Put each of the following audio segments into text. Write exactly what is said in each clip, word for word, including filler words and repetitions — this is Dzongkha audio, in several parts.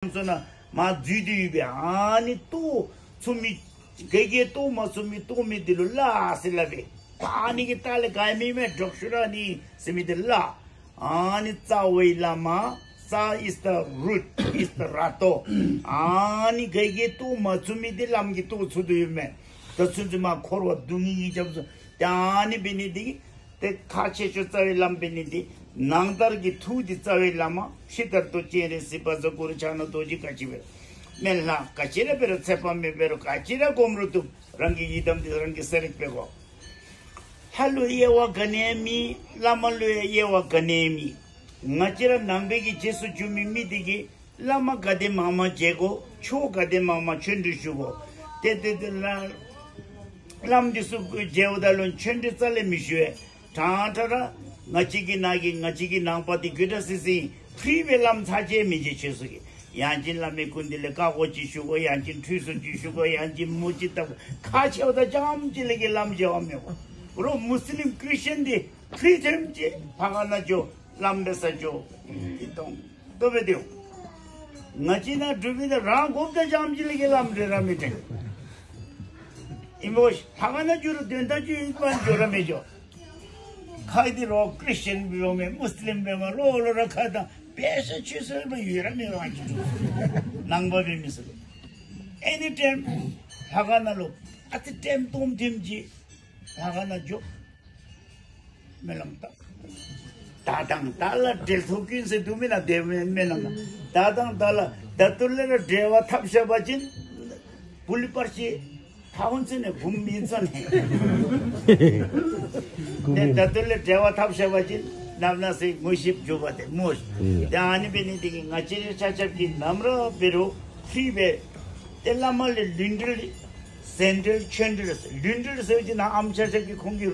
ལམ་སོང་ན་མར་འཛུལ་ཏེ་ཡོད་པས། ཨ་ནི་ལྟོ་ཚུགས་མི་ག་གིས་ལྟོ་མ་ཚུགས་མི་ལྟོ་མི་འདི་ལུ་བླ་ཟེར་སླབ་པས། ཨ་ནི་གི་ལྟག་ལས་ག་ཡང་མེད་མས། འདྲོག་ཤུལ་ར་ནི་ཟེར་མི་འདི་བླ། ཨ་ནི་རྩ་བའི་བླ་མ། རྩ is the root, is the ར་ལྟོ། ཨ་ནི་ག་གིས་ལྟོ་མ་ཚུགས་མི་འདི་བླམ་གིས་ལྟོ་ཚུགས་དོ་ཡོད་མས། ད་ཚུན་ཚོད་མར་འཁོར་བ་སྡུག་བསྔལ་གྱིས་རྐྱབ་སོང་། ཏེ་ཨ་ནི་འབད་ནི་འདི་གིས་ཏེ་ཁག་ཆེ་ཤོས་རྩ་བའི་བླམ་འབད་ནི་འདི་ནང་ལྟར་གྱི་ཐུགས་འདི་རྩ་བའི་བླ་མ། ཕྱི་ལྟར་དུ་སྤྱན་རས་གཟིགས་པ་གཟའ་གུ་རུ་ཕྱག་ན་རྡོ་རྗེ་ག་ཅི་འབད་རུང་སྨན་བླ་ག་ཅི་ར་འབད་རུང་ཚེ་དཔག་མེད་འབད་རུང་ག་ཅི་ར་སྒོམ་རུང་བཏུབ། རང་གི་ཡི་དམ་འདི་རང་གིས་གསལ་རིག་འབད་དགོ། ལྷ་ལུ་དབྱེ་བ་ག་ནི་ཡང་མེད། བླ་མ་ལུ་ཡང་དབྱེ་བ་ག་ནི་ཡང་མེད། ང་བཅས་ར་ནང་པའི་གི་རྗེས་སུ་འཇུག་མི་མི་འདི་གིས་བླ་མ་ག་དེ་མང་མང་མཇལ་དགོ། ཆོས་ག་དེ་མང་མང་ཆོས་འབྲེལ་ཞུ་དགོ། ཏེ་ཏེ་ཏེ་བླ་བླམ་འདི་ཚུ་མཇལཝ་ད་ལུ་ཆོས་འབྲེལ་རྩ་ལས་མི་ཞུ་བས། ཕྲང་ཕྲང་ར་ང་བཅས་ཀྱི་ནང་གི་ང་བཅས་ཀྱི་ནང་པ་འདི་དགོད་བྲ་སི་སི་ཕི་རི་སྦེ་བླམ་ཚར་གཅིག་མི་མཇལ། ཆོས་སྲུང་གི་ཡང་ཅིན་བླ་མའི་སྐུ་མདུན་ལས་བཀའ་བསྒོ་ཅིག་ཞུ་དགོ། ཡང་ཅིན་ཁྲུས་གསོལ་ཅིག་ཞུ་དགོ། ཡང་ཅིན་མོ་ཅིག་བཏབ། ཁག་ཆེཝ་ད་རྐྱངམ་ཅིག་ལས་ཀྱི་བླམ་མཇལ་བ་མེད་པས། རོགས་མུས་ལིམ་ཁྲིསི་ཅན་འདི་ཕི་རི་ཐེམ་ཅིག་ཕར་ཁ་ནང་འགྱོ་བླམ་འབད་ས་འགྱོ། ཨིན་ཏོང་ཏོ་སྦེ་སྡོད། ང་བཅས་ནང་འབྲུག་པའི་ནང་རང་དགོཔ་ད་རྐྱངམ་ཅིག་ལས་ཀྱི་བླམ་འབྲེལ་ར་མི་འབྲེལ། ཨིན་པས། ཕར་ཁ་ནང་འགྱོ་རུང་དོན་དག་ཅིག་ཨིན་པ་འགྱོ་ར་མི་འགྱོ། ཁ་འདི་རོགས་ཁྲིསི་ཅན་འབད་མི་མུས་ལིམ་འབད་མི་ལོག་ལོག་ར་ཁ་དང་དཔེ་ཆ་ཆོས་སྲུང་འབད་ཡོད་ར་མེད་པ་ཅིག་འདུག། ནང་པ་འབད་མི་ཚུ་ལུ་ཨེ་ནི་ཊའིམ་ལྷ་ཁང་ནང་ལུ་ཨ་ཙི་ཊེམ་སྟོང་ཐེམ་ཅིག་ལྷ་ཁང་ནང་འགྱོ། སྨོན་ལམ་བཏབ། ད་དང་ད་ལ་འབྲེལ་ཐོགས་ཀྱིན་ཟེར་འདུག་མེན་ན། དེ་སྦེ་སྨོན་ལམ་ད་དང་ད་ལ་ད་ལྟོ་ལས་ར་འབྲེལ་བ་འཐབ་བཞག་པ་ཅིན་བུ་ལི་པར་ཤི་ཐ་ཧུན་ཚུན་ནི་བུམོ་མི་བཙོང་ནི། ཏེ་ད་ལྟོ་ལས་འབྲེལ་བ་འཐབ་བཞག་པ་ཅིན་ནམ་ན་ཟེར་ངོ་ཤེསཔ་འགྱོ་བ་ཏེ་སྨོ། ཨིན། ཏེ་ཨ་ནི་འབད་ནི་འདི་གིས་ང་བཅས་ར་ཆ་ཁྱབ་ཀྱིས་ནམ་ར་འབད་རུང་ཕི་རི་སྦེ་ཏེ་བླ་མ་ལས་ལུས་འབྲེལ་ཟས་འབྲེལ་ཆོས་འབྲེལ་ཟེར། ལུས་འབྲེལ་ཟེར་བ་ཅིན་ནཱ་ཨམ་ཆ་ཁྱབ་ཀྱིས་ཁོང་གི་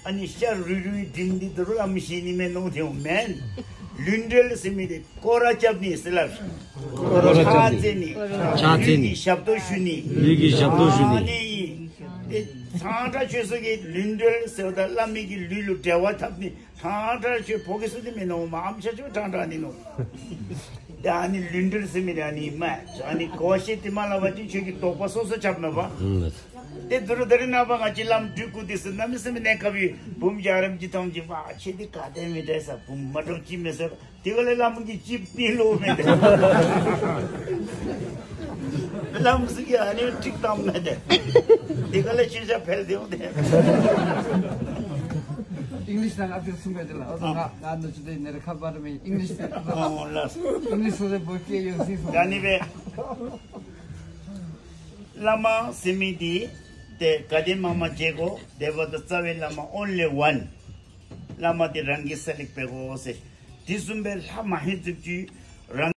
ཨ་ནི་ཤ་རུལ་རུལ་བའི་དྲིམ་འདི་ད་རུང་བླམ་ཤེས་ནི་མས་མནོ་སྟེ་འོང་མེན། ལུས་འབྲེལ་ཟེར་མི་འདི་སྐོར་ར་རྐྱབ་ནི་ཟེར་སླབ། སྐོར་ར་རྐྱབ་ནི། ཕྱག་འཚལ་ནི། ཕྱག་འཚལ་ནི། ལུས་ཀྱི་ཞབས་ཏོག་ཞུ་ནི། ལུས་ཀྱི་ཞབས་ཏོག་ཞུ་ནི། ཨ་ནི་ཨིན། ཏེ་ཕྲང་ཕྲང་ཆོས་སྲུང་གིས་ལུས་འབྲེལ་ཟེརཝ་ད་བླ་མའི་གི་ལུས་ལུ་འབྲེལ་བ་འཐབ་ནི། ཕྲང་ཕྲང་ཆོས་ཕོ་སྐྱེས་ཚུ་འདི་མེན་ནོ་མ། ཨམ་ཆ་ཁྱབ་ཕྲང་ཕྲང་ནི་ནོ། ཏེ་ཨ་ནི་ལུས་འབྲེལ་ཟེར་མི་འདི་ཨ་ནི་མས། ཨ་ནི་གོ་ཤེས་ཏེ་མ་སླབ་པ་ཅིན་ཁྱོད་ཀྱི་དོགས་པ་སོ་སོ་རྐྱབ་མས་པ། ཨུམ། ཏེ་དོ་རུང་ད་རེས་ནངས་པ་ང་བཅས་བླམ་སྤྲུལ་སྐུ་འདི་ཚུ་གནམ་མེད་ས་མེད་གནས་སྐབས་ཡོད། བུམོ་རྒྱ་རམ་གྱི་ཐམས་ཅད་པ་ཁྱོད་འདི་ག་དེ་མི་འདྲ་ས། བུམོ་མ་འདྲཝ་ཅིག་མེད་ཟེར། དེ་ག་ལས་བླམ་གིས་ཅིག་སྤེལ་ལོ་མས་ཏེ། བླམ་ཚུ་གིས་ཨ་ནི་ཊིཀ་བཏངམ་མས་ཏེ། དེ་ག་ལས་ཁྱོད་ཆ་འཕེལ་ཏེ་འོང་ཏེ། ཨིང་ལིཤ་ནང་ཨ་ཙི་གསུངས་པས་ཏེ་ལགས། ཨ་ནི་ང་ང་ནུ་ཅི་དེ་ནེ་རེ་ཁ་པར་མེད། ཨིང་ལིཤ་ཨ་ལགས། ཨིང་ལིཤ་ཚུ་དེ་བོད་སྐད་ཡོད་སྲིད་སོང་། ད་ཨ་ནི་སྦེ་བླ་མ་ཟེར་མི་འདི་ཏེ་ག་དེ་མང་མང་མཇལ་དགོ། དེ་འབདཝ་ད་རྩ་བའི་བླ་མ་only one། བླ་མ་འདི་རང་གིས་གསལ་རིག་འབད་དགོ་ཟེར། དེ་བཟུམ་སྦེ་ལྷ་མ་ཧེ་ཛིབ་ཅིག་རང་